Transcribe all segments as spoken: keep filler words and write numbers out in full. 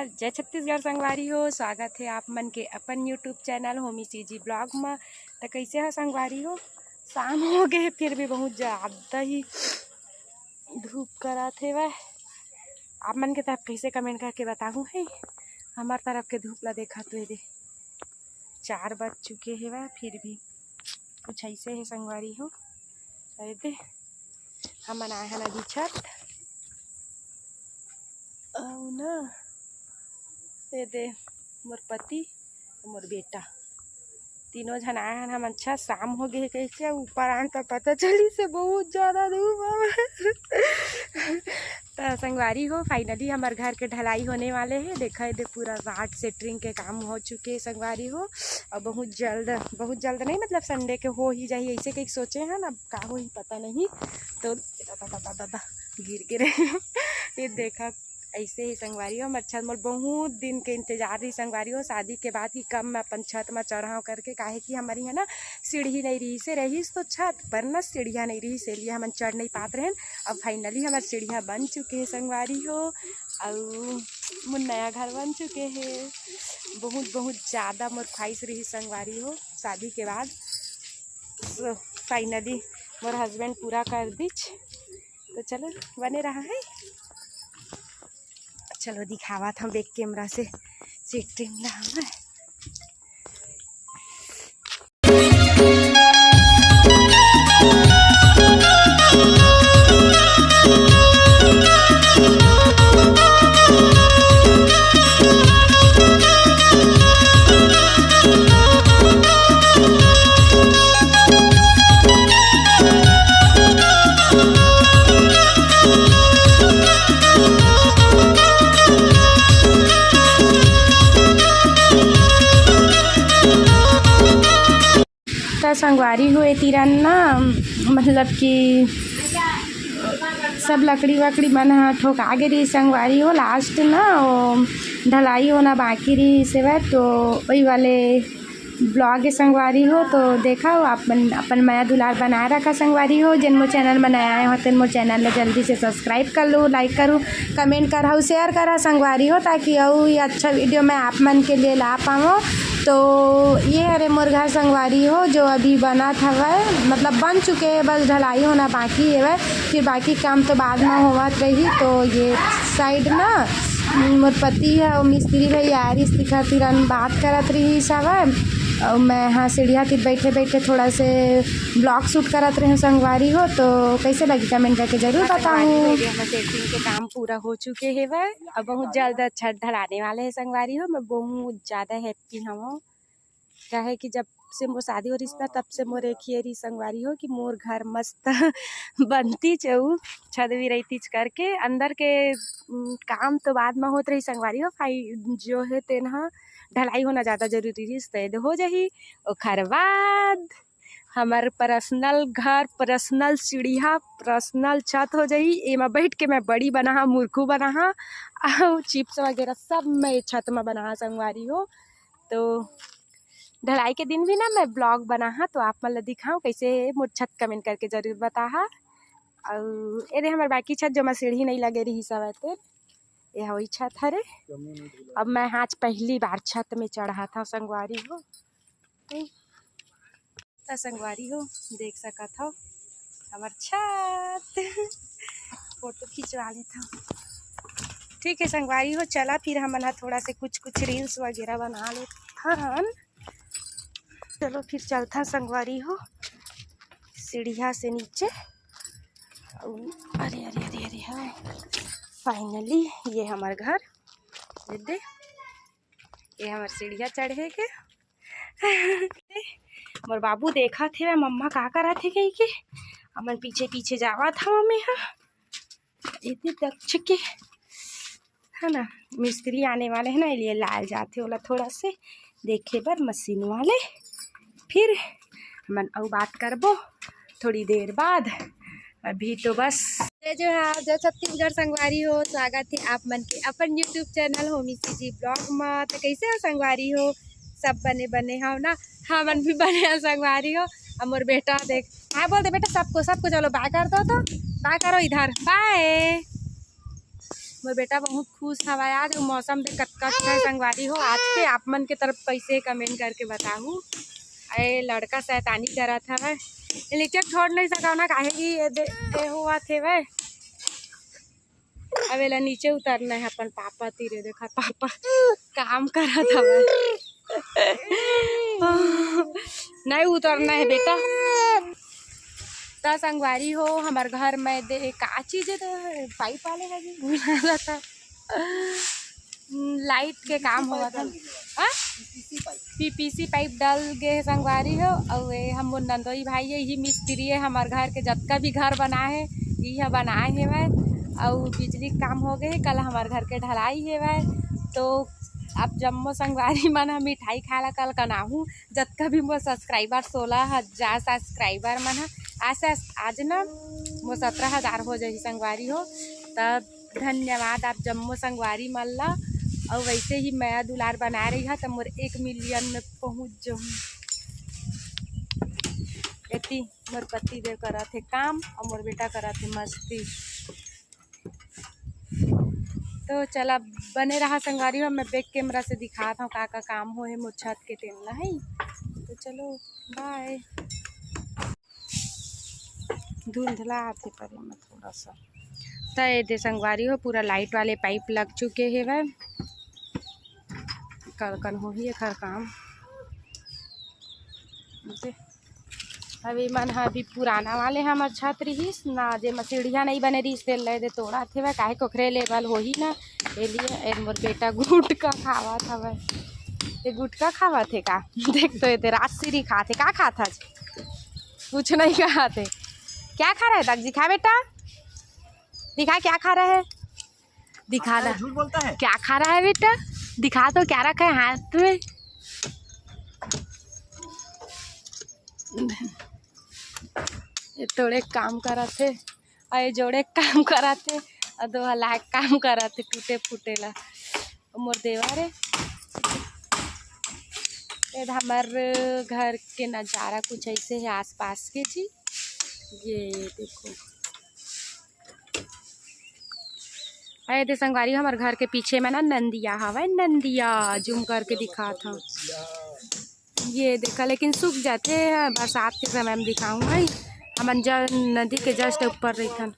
जय छत्तीसगढ़ संगवारी हो, स्वागत हे आप मन के अपन YouTube channel Homi CG blog म। त कइसे हो संगवारी हो? शाम हो गे, फिर भी बहुत ज्यादा ही धूप करत हेवय। आप मन के तरफ कइसे, कमेंट करके बताहू है। हमार तरफ के धूप ला देखा तो, ये दे, चार बज चुके हेवय, फिर भी कुछ ऐसे है संगवारी हो। ये दे, हमन आए हन अभी छत। अउ ना, ये दे, मोर पति, मोर बेटा, तीनों झन आए हन हमन। अच्छा, शाम हो गे हे कहिके ऊपर आन त पता चलिस हे बहुत ज्यादा धूप हवय। त संगवारी हो, finally हमर घर के ढलाई होने वाले हे। देखा, ये दे, पूरा rod centering के काम हो चुके हे संगवारी हो। अउ बहुत जल्द, बहुत जल्द नहीं, मतलब Sunday के हो ही जाही, ऐसे कहीं सोचे हन। अब का होही पता नहीं। तो दादा, दादा, दादा, गिर गे रहे। ये देखा, ऐसे ही संगवारी हो, हमर छत मोर बहुत दिन के इंतजार रही संगवारी हो, शादी के बाद कि कब मैं अपन छत में चढ़ाव करके, काहे कि हमर इहाँ ना सीढ़ी नहीं रहिस हे, रहिस तो छत पर ना सीढ़िया नहीं रहिस हे, इसलिए हमन चढ़ नहीं पात रहेन। अब finally हमर सीढ़िया बन चुके हे संगवारी हो, अउ मोर नया घर बन चुके हे। बहुत, बहुत ज्यादा मोर ख्वाहिश रही संगवारी हो शादी के बाद। So, finally मोर husband पूरा कर दिस। तो चलो, बने रहा है। चलो, दिखावत हँव back camera से setting ला हमर। त संगवारी हो, ए तीरन ना, मतलब कि सब लकड़ी वकड़ी मन ह ठोका गे रही संगवारी हो। Last ना वो ढलाई होना बाकी रही सेवा, तो वही वाले vlog हे संगवारी हो। तो देखा हो, अपन, अपन मया दुलार बनाए रखा संगवारी हो। जेन मोर channel में नया आए हो, तेन मोर channel ला जल्दी से subscribe कर लो, like करू, comment करहु, share करहु संगवारी हो, ताकि अउ ये अच्छा video मैं आप मन के लिए ला पावो। तो ये हरे मोर घर संगवारी हो, जो अभी बनत हवय, मतलब बन चुके हे, बस ढलाई होना बाकी हेवय, फिर बाकी काम तो बाद में होवत रही। तो ये side ना मोर पति ह, वो मिस्त्री भैया आरिस, तिखर तिरन बात करत रहिस हवय, अउ मैं हा सीढ़िया तीर बैठे बैठे थोड़ा से vlog shoot करत रहे संगवारी हो। तो कैसे लगी, comment करके जरूर बताहू। हमर setting के काम पूरा हो चुके हेवय, अब बहुत जल्द छत ढलाने वाले हे संगवारी हो। मैं बहुत ज्यादा happy हूँ, काहे कि जब से मोर शादी हो रहिस ना, तब से मोर एक ही रही संगवारी हो कि मोर घर मस्त बनतीच, अउ छत भी रहितीच करके। अंदर के, उम, काम तो बाद में होत रही संगवारी हो, फाइ-, जो हे तेन ह ढलाई होना ज्यादा जरूरी रहिस, त एदे हो जाही। ओखर बाद हमर personal घर, personal सीढ़िया, personal छत हो जाही। एमा बैठ के मैं बड़ी बनाहा, मुरखू बनाहा, अउ chips वगैरह सब मैं छत में बनाहा संगवारी हो। तो ढलाई के दिन भी ना मैं vlog बनाहा, तो आप मन ला दिखाऊं कैसे हे मोर छत, comment करके जरूर बताहा। अउ एदे हमर बाकी छत, जो मैं सीढ़ी नहीं लगे रहिस हवय ते, ये वही छत हरे। अब मैं आज पहली बार छत में चढ़ात हव संगवारी हो। त संगवारी हो, देख सकत हव हमर छत। फोटो खिंचवा लेत हव। ठीक है संगवारी हो, चला फिर हमन ह थोड़ा से कुछ कुछ reels वगैरह बना लेथन। चलो फिर चलथन संगवारी हो सीढ़िया से नीचे। अउ अरे, अरे, अरे, अरे, हाँ, finally ये हमर घर, ये दे, ये हमर सीढ़िया चढ़े के। मोर बाबू देखत हे, मम्मा का करत हे कहिके, हमन पीछे पीछे जावत हव। मैं हा एती दक्ष के, है ना, मिस्त्री आने वाले हैं ना, ये लिए लाल जाथे ओला थोड़ा से देखे बर मशीन वाले, फिर हमन अउ बात करबो थोड़ी देर बाद। अभी तो बस जय जोहार, जय छत्तीसगढ़ संगवारी हो, स्वागत है आप मन के अपन YouTube channel Homi CG blog में। तो कैसे हो संगवारी हो, सब बने बने हो ना? हमन भी बने हैं संगवारी हो। अब मोर बेटा देख, हाँ बोल दे बेटा सबको, सबको चलो बाय कर दो, तो बाय करो इधर, बाय। मोर बेटा बहुत खुश हवय आज, अउ मौसम भी कतका अच्छा है संगवारी हो। आज के आप मन के तरफ कैसे, comment करके बताहू। अरे लड़का शैतानी करत हवय, ये नीचे छोड़ नहीं सकव ना, काहे कि ये दे, ये होवत हेवय। अब एला नीचे उतरना है अपन पापा तीरे। देखा पापा काम करत हवय। नहीं उतरना है बेटा। त संगवारी हो, हमर घर में दे का चीज है, तो पाइप वाले का भी बुला रहा था। लाइट के काम होवत हे। हाँ? पीपीसी पाइप डाल गे हे संगवारी हो। अउ ये हम मोर नंदोई भाई है, यही मिस्त्री है, हमर घर के जतका भी घर बनाए हे, इहा बनाए हेवय। अउ बिजली के काम हो गे हे, कल हमर घर के ढलाई हेवय। तो अब जम्मो संगवारी मन ह मिठाई खाए ला कल कनाहू, जतका भी मोर subscriber, सोलह हजार subscriber मन ह, आज से, आज ना मोर सत्रह हजार हो जाही संगवारी हो। तब धन्यवाद आप जम्मो संगवारी मन ला, अउ वैसे ही मया दुलार बनाए रही हा, त मोर एक million में पहुँच जाहूँ। एती मोर पति देव करत हे काम, अउ मोर बेटा करत हे मस्ती। तो चला बने रहा संगवारी हो, मैं back camera से दिखात हूँ का का काम होए मोर छत के, तेन ला है। तो चलो bye। धुंधला आथे परे में थोड़ा सा। त ये दे संगवारी हो, पूरा लाइट वाले पाइप लग चुके हेवय। कल कन होही एखर काम। दे, अभी मन ह अभी पुराना वाले हमर छत रिहिस ना, जेमा सीढ़िया नइ बने रिहिस, तेल ले दे तोड़त हेवय, काहे कोखरे लेवल होही ना, ए लिए। ए मोर बेटा गुटका खावत हवय, ये गुटका खावत हे का? देख तो ये दे राजश्री खात हे, का खात हस? कुछ नहीं खात हे। क्या खा रहा है दागजी? खा बेटा, दिखा क्या खा रहा है, दिखा अरे, रहा। झूठ बोलता है। क्या खा रहा है बेटा? दिखा तो क्या रखा है हाथ में। ये तोड़े काम करत हे, अउ ये जोड़े काम करत हे, अउ दो हलाक काम करत हे, टूटे फूटे ला। मोर देवर हे। ये हमर घर के नजारा कुछ ऐसे है आसपास के जी। ये देखो, अरे दे संगवारी, हमर घर के पीछे में ना नंदिया हवय, नंदिया zoom करके दिखात हव। ये देखा, लेकिन सूख जाथे, बरसात के समय में दिखाऊं भाई। हमन ज-, नदी के just ऊपर रहिथन।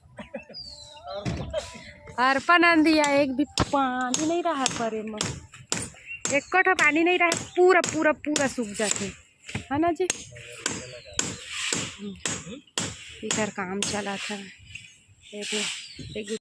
अरपा नंदिया एक भी पानी नहीं रहा परे में, एको ठो पानी नहीं रहा, पूरा, पूरा, पूरा सूख जाथे, है ना जी? इधर काम चलत है, देखो, एक